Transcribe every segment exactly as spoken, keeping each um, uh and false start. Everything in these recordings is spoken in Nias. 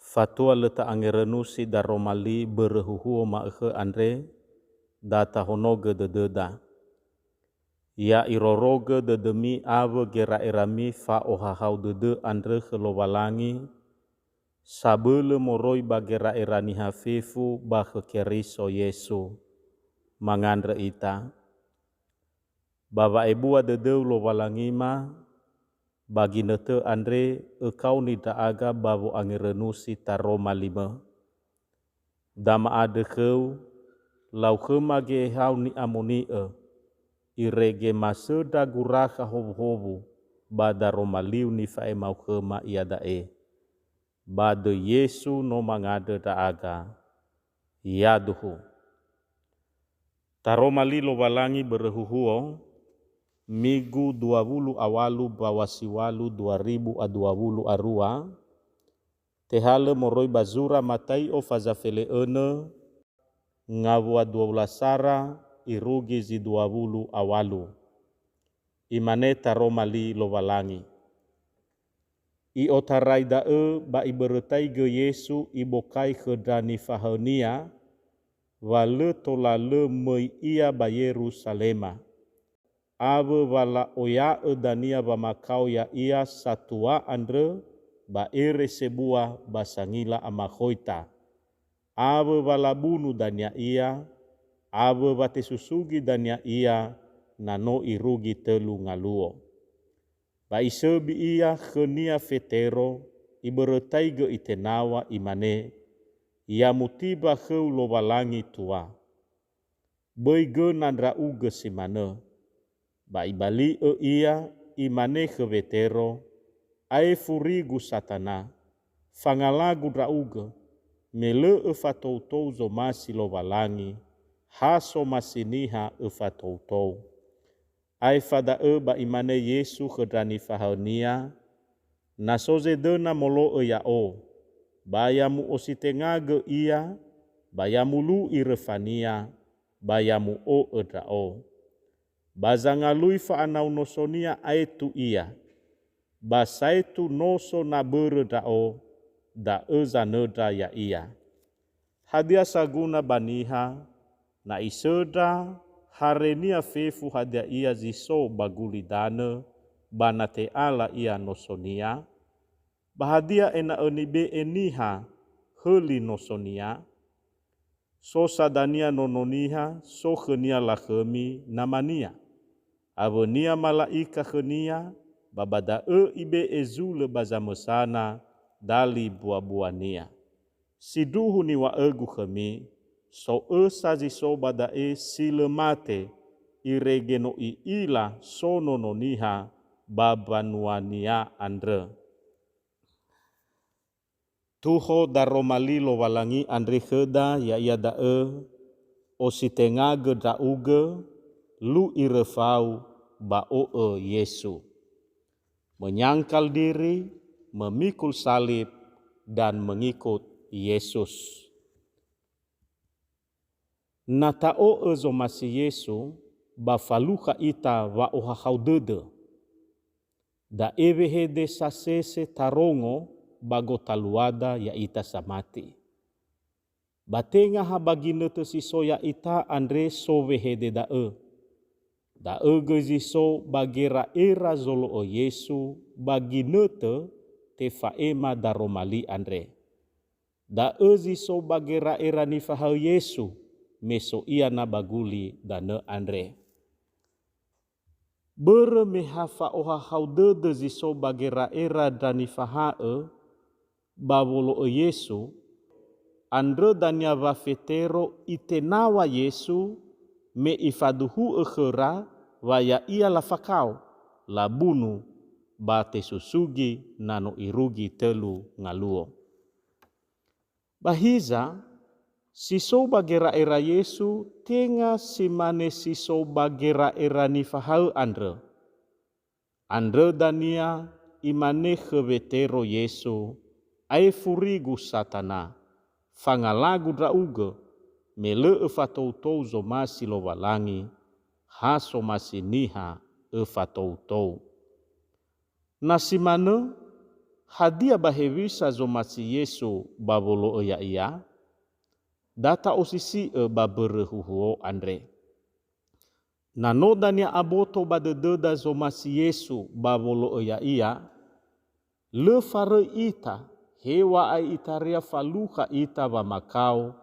Fatua lö ta'angerönusi daroma li börö huhuo ma'ökhö andre, da tahonogö dödöda. Ya irorogö dödömi awö gera'erami fa'ohahau dödö andrö khö Lowalangi, sabölö moroi ba gera'era niha fefu ba khö Keriso Yesu. Mangandrö ita. Ba wa'ebua dödöu Lowalangima, ba ginötö andre ökaoni ndra'aga ba wo'angerönusi taroma limö. Da ma'andrö khöu, lau khöma ge'ehau ni'amoni'ö, irege masöndra gurakha howuhowu ba daroma liu nifa'ema'u khöma iada'e. Ba döi Yesu no mangandrö ndra'aga. Yaduhu. Taroma li Lowalangi börö huhuo, Migu dua wulu a walu mbaŵa si walu dua ribu a dua wulu a rua, tehalö moroi ba zura Matai'o faza fele'önö, ngawua dua wulu a sara, irugi zi dua wulu a walu. Imane taroma li Lowalangi. I'otarai da'ö ba ibörötaigö Yesu ibokai khö ndra nifahaö-Nia, wa lö tola lö möi Ia ba Yerusalema, awö wa la'oya'ö dania wamakao Ya'ia satua andrö ba ere sebua ba sangila amakhoita, awö wa labunu dania Ia, awö wa tesusugi dania Ia na no irugi tölu ngaluo. Ba isöbi ia khönia Fetero, ibörötaigö itenaw̃a, imane, "Ya mutimba khöu Lowalangi tua. Böi göna ndra'ugö si manö." Ba ibali'ö ia, imane khö Wetero, "Ae furigu Satana, fangalagu ndra'ugö, me lö öfatoutou zomasi Lowalangi, ha somasi niha öfatoutou." Aefa da'ö ba imane Yesu khö ndra nifahaö-Nia, "Na so zedöna molo'ö Ya'o, ba ya mu'ositengagö ia, ba ya mulu'i röfania, ba ya mu'o'ö Ndra'o. Ba zangalui fa'anau nosonia aetu ia, ba saetu noso na börö Ndra'o, da'ö zanöndra ya'ia." Hadia saguna ba niha, na isöndra harenia fefu hadia ia zi so ba gulidanö ba na te'ala ia nosonia? Ba hadia ena'ö nibe'e niha höli nosonia? So sa dania Nono Niha, so khönia lakhömi namania, awönia mala'ika khönia, ba ba da'ö ibe'e zulö ba zamösana dali mbuabuania. Sindruhu niŵa'ögu khömi, so ösa zi so ba da'e si lö mate, irege no i'ila so Nono Niha ba mbanuania andrö. Tuho daroma li Lowalangi andre khöda, ya'ia da'ö, "Ositengagö ndra'ugö, lu'i röfau, ba o'ö Yesu." Menyangkal diri, memikul salib, dan mengikut Yesus. Na ta'o'ö zomasi Yesu, ba falukha ita wa'ohahau dödö. Da'e wehede sasese tarongo ba gotaluada ya'ita samati. Ba tenga ha ba ginötö si so ya'ita andre so wehede da'ö. Da'ö göi zi so ba gera'era zolo'ö Yesu ba ginötö tefa'ema daroma li andre. Da'ö zi so ba gera'era nifahaö Yesu me so ia na ba guli danö andre. Börö me ha fa'ohahau dödö zi so ba gera'era ndra nifahaö ba wolo'ö Yesu, andrö dania wa Fetero itenaw̃a Yesu me ifaduhu'ö khöra wa ya'ia lafakao, labunu, ba tesusugi na no irugi tölu ngaluo. Ba hiza, si so ba gera'era Yesu tenga si mane si so ba gera'era nifahaö andrö. Andrö dania imane khö Wetero Yesu, "Ae furigu Satana, fangalagu ndra'ugö, me lö öfatoutou zomasi Lowalangi, ha somasi niha öfatoutou." Na si manö, Hadia ba hewisa zomasi Yesu ba wolo'ö ya'ia? Da ta'osisi'ö ba mbörö huhuo andre. Na no dania aboto ba dödöda zomasi Yesu ba wolo'ö ya'ia, lö faröi ita, heŵa'ae itaria falukha ita wamakao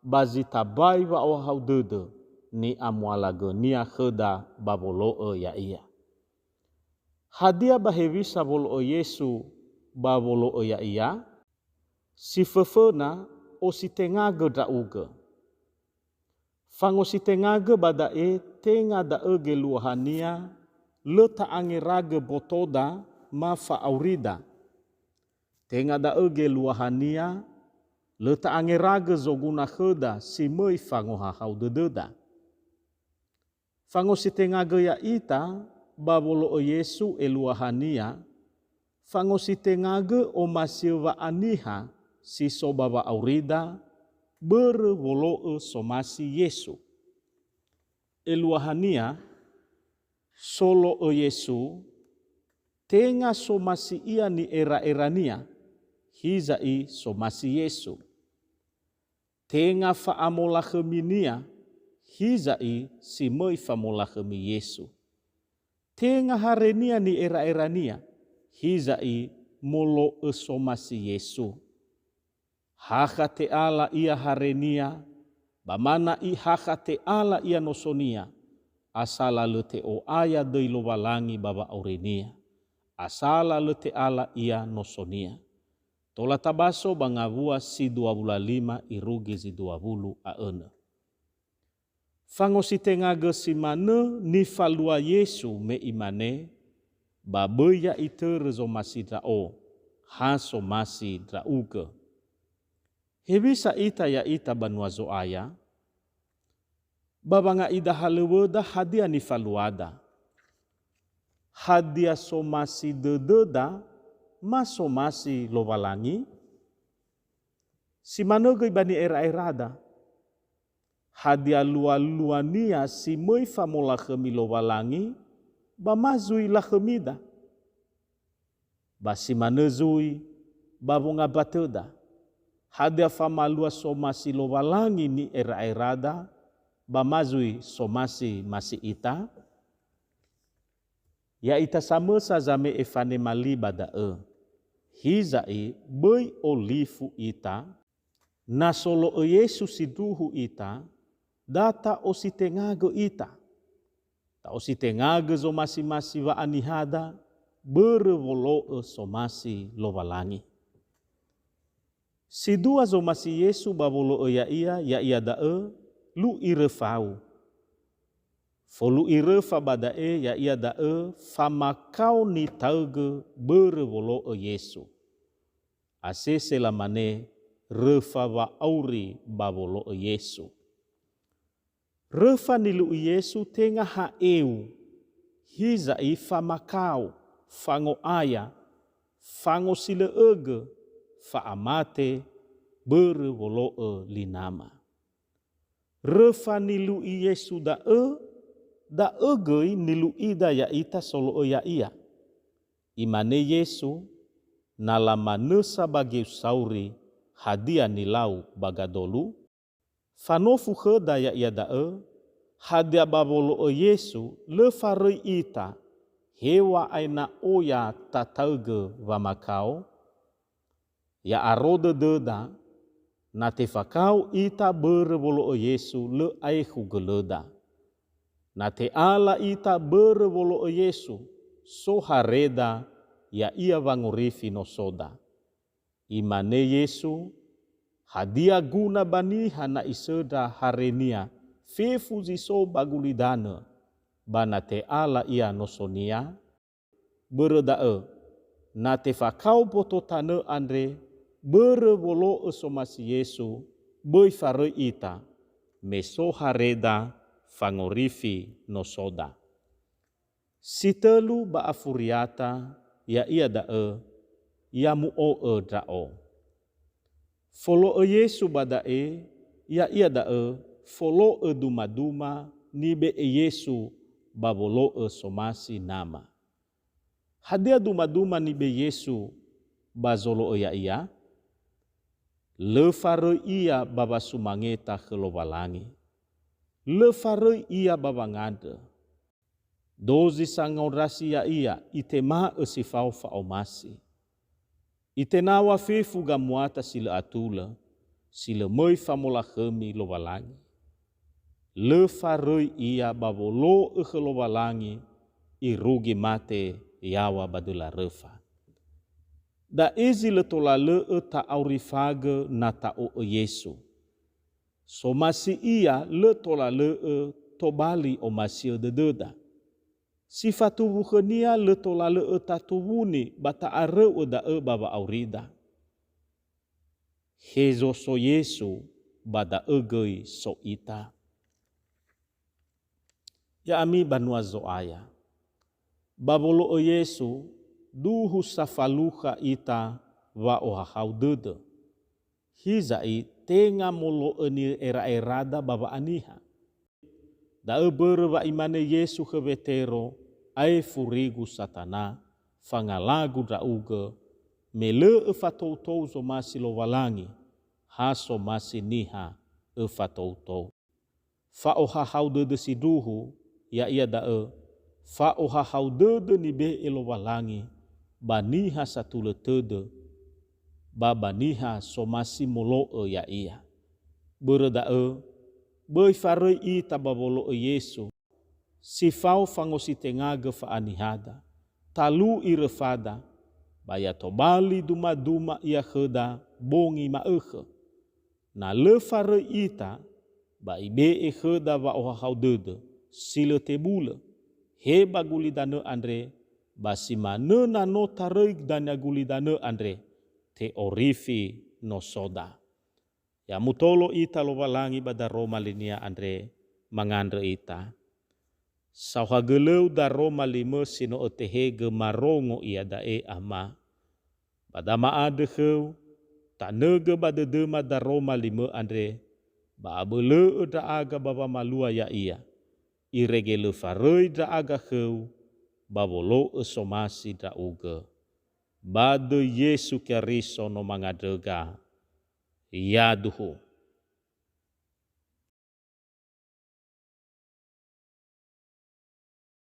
ba zi tambai wa'ohahau dödö ni'amualagönia khöda ba wolo'ö ya'ia. Hadia ba hewisa wolo'ö Yesu ba wolo'ö ya'ia? Si föföna, ositengagö ndra'ugö. Fangositengagö ba da'e tenga da'ö geluahania lö ta'angeragö botoda ma fa'aurida. Tenga da'ö geluahania lö ta'angeragö zoguna khöda si möi fangohahau dödöda. Fangositengagö ya'ita ba wolo'ö Yesu eluahania, fangositengagö omasi'ö wa'aniha si so ba wa'aurida börö wolo'ö somasi Yesu. Eluahania, solo'ö Yesu, tenga somasi ia ni'era'erania, hiza'i somasi Yesu. Tenga fa'amolakhöminia, hiza'i si möi famolakhömi Yesu. Tenga harenia ni'era'erania, hiza'i molo'ö somasi Yesu. Hakha te'ala ia harenia, ba ma na'i hakha te'ala ia nosonia, asala lö te'o'aya döi Lowalangi ba wa'aurinia, asala lö te'ala ia nosonia. Tola tabaso ba ngawua si dua wulu a lima irugi zi dua wulu a önö. Fangositengagö si manö nifalua Yesu me Imane, "Ba böi ya'i törö zomasi Ndra'o, ha somasi Ndra'ugö." Hewisa ita ya'ita banua Zo'aya? Ba wanga'ida halöŵöda hadia nifaluada? Hadia somasi dödöda ma somasi Lowalangi? Si manö göi ba ni'era'erada. Hadia lualuania si möi famolakhömi Lowalangi, ba ma zui lakhömida? Ba si manö zui ba wongambatöda. Hadia famalua somasi Lowalangi ni'era'erada, ba ma zui somasi masi ita? Ya'ita samösa zame'e fanema li ba da'ö. Hiza'i böi olifu ita, na solo'ö Yesu sindruhu ita, da ta'ositengagö ita. Ta'ositengagö zomasi-masi wa'anihada, börö wolo'ö somasi Lowalangi. Si dua zomasi Yesu ba wolo'ö Ya'ia, ya'ia da'ö, lu'i röfau. Folu'i röfa ba da'e, ya'ia da'ö famakao nitaögö börö wolo'ö Yesu. Asese lamane, röfa wa'auri ba wolo'ö Yesu. Röfa nilu'i Yesu tenga ha'eu, hiza'i famakao, fango'aya, fangosilö'ögö, fa'amate, börö wolo'ö li Nama. Röfa nilu'i Yesu da'ö, da'ö göi nilu'ida ya'ita solo'ö Ya'ia. Imane Yesu, na lamanösa ba geu sauri, hadia nilau ba gadolu? Fanofu khöda ya'ia da'ö, hadia ba wolo'ö Yesu lö faröi ita, hewa'ae na oya tataögö wamakao? Ya'aro dödöda, na tefakao ita börö wolo'ö Yesu lö aekhu gölöda. Na te'ala ita börö wolo'ö Yesu, so hareda, ya'ia wangorifi nosoda. Imane Yesu, "Hadia guna ba niha na isöndra harenia fefu zi so ba gulidanö, ba na te'ala ia nosonia?" Börö da'ö, na tefakao mboto tanö andre börö wolo'ö somasi Yesu, böi faröi ita, me so hareda fangorifi nosoda. Si tölu ba afuriata, ya'ia da'ö, "Ya mu'o'ö ndra'o." Folo'ö Yesu ba da'e, ya'ia da'ö folo'ö dumaduma nibe'e Yesu ba wolo'ö somasi Nama. Hadia dumaduma nibe'e Yesu? ba zolo'ö ya'ia? Lö faröi ia ba wasumangeta khö Lowalangi. Lö faröi ia ba wangandrö. Dozi sangondrasi ya'ia itema'ö si fao fa'omasi. Itenaw̃a fefu gamuata si lö atulö, si lö möi famolakhömi Lowalangi. Lö faröi ia ba wolo'ö khö Lowalangi irugi mate yaŵa ba döla röfa. Da'e zi lö tola lö'ö ta'aurifagö na ta'o'ö Yesu. Somasi ia lö tola lö'ö tobali omasi'ö dödöda. Si fatuwu khönia lö tola lö'ö tatuwuni ba ta'aröu'ö da'ö ba wa'aurida. Hezo so Yesu, ba da'ö göi so ita. Ya'ami banua Zo'aya. Ba wolo'ö Yesu, duhu safalukha ita wa'ohahau dödö. Hiza'i tenga molo'ö ni'era'erada ba wa'aniha. Da'ö börö wa imane Yesu khö Wetero, "Ae furigu Satana, fangalagu ndra'ugö, me lö öfatoutou zomasi Lowalangi, ha somasi niha öfatoutou." Fa'ohahau dödö sindruhu, ya'ia da'ö, fa'ohahau dödö nibe'e Lowalangi ba niha satulö tödö, ba ba niha somasi molo'ö ya'ia. Börö da'ö, böi faröi ita ba wolo'ö Yesu, si fao fangositengagö fa'anihada, talu'i röfada, ba ya tobali dumaduma ia khöda bongi ma'ökhö. Na lö faröi ita, ba ibe'e khöda wa'ohahau dödö, si lö tebulö, he ba gulidanö andre, ba si manö na no taröi dania gulidanö andre, te'orifi nosoda. Ya mutolo ita Lowalangi ba daroma linia andre, mangandrö ita. Saohagölöu daroma limö si no ötehegö marongo iada'e, Ama. Ba da ma'andrö khöu, tanögö ba dödöma daroma limö andre, ba abölö'ö ndra'aga ba wamalua ya'ia, irege lö faröi ndra'aga khöu, ba wolo'ö somasi ndra'ugö. Ba döi Yesu Keriso no mangandröga. Yaduhu.